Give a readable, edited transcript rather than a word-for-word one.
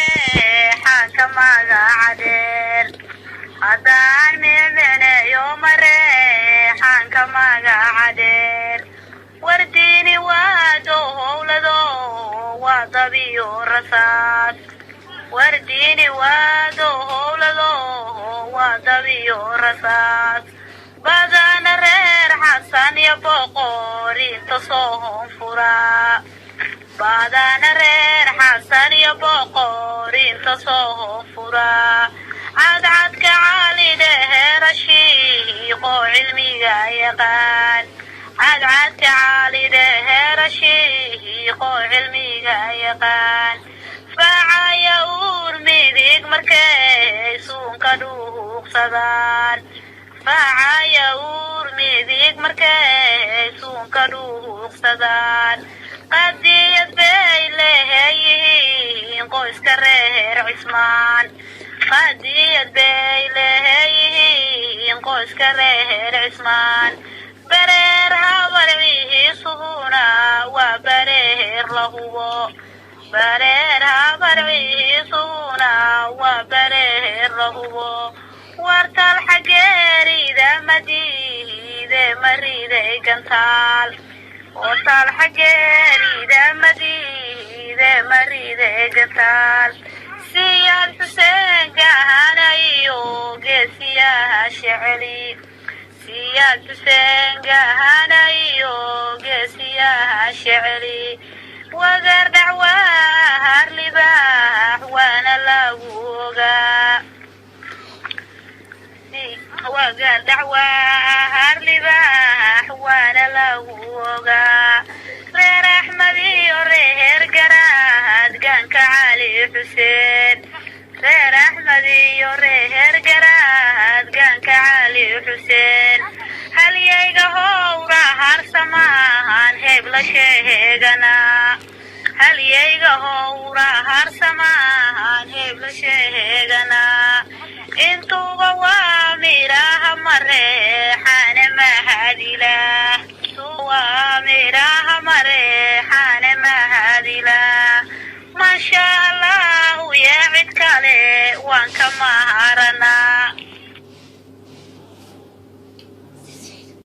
Mareexaanka magaca dheer, haddaan micmicneeyo Mareexaanka magaca dheer, wardiini waado howlado, waa dabiyo rasaas. Wardiini waado howlado, waa dabiyo rasaas. Badana reer Xasan iyo Boqor inta soo honfuraa. Badana reer Xasan iyo Boqor inta soo honfuraa. Cadcadka Cali Dheherashiiqoo cilmiga yaqaan, cadcadka Cali Dheherashiiqoo cilmiga yaqaan. Facaya uur midig markay suunka dhuuqsadaan, facaya uur midig markay suunka dhuuqsadaan. Qadiyad bay leeyihiin qoyska reer Cismaan, qadiyad bay leeyihiin qoyska reer Cismaan. Bareer habarciisuhuna waa bareer la hubo, bareer habarciisuhuna waa bareer la hubo. Wartal xaggeerida madiide mariday gantaal, wartal xaggeerida madiide mariday gantaal. Siyaad Xuseen Gahana iyo geesiyaha sheceli, Siyaad Xuseen Gahana iyo geesiyaha sheceli. Wagar dhacwaa libaax waana lagu ogaa, wagar dhacwaa libaax waana lagu ogaa. Reer Axmed iyo reer Garaad gaanka Cali Xuseen, reer Axmed iyo reer Garaad gaanka Cali Xuseen. Halyayga howra harsamaan heeb la sheegana, halyayga howra harsamaan heeb la sheegana. Intuuba waa miraha Mareexaane mahadilah, waa miraha Mareexaane mahadilah.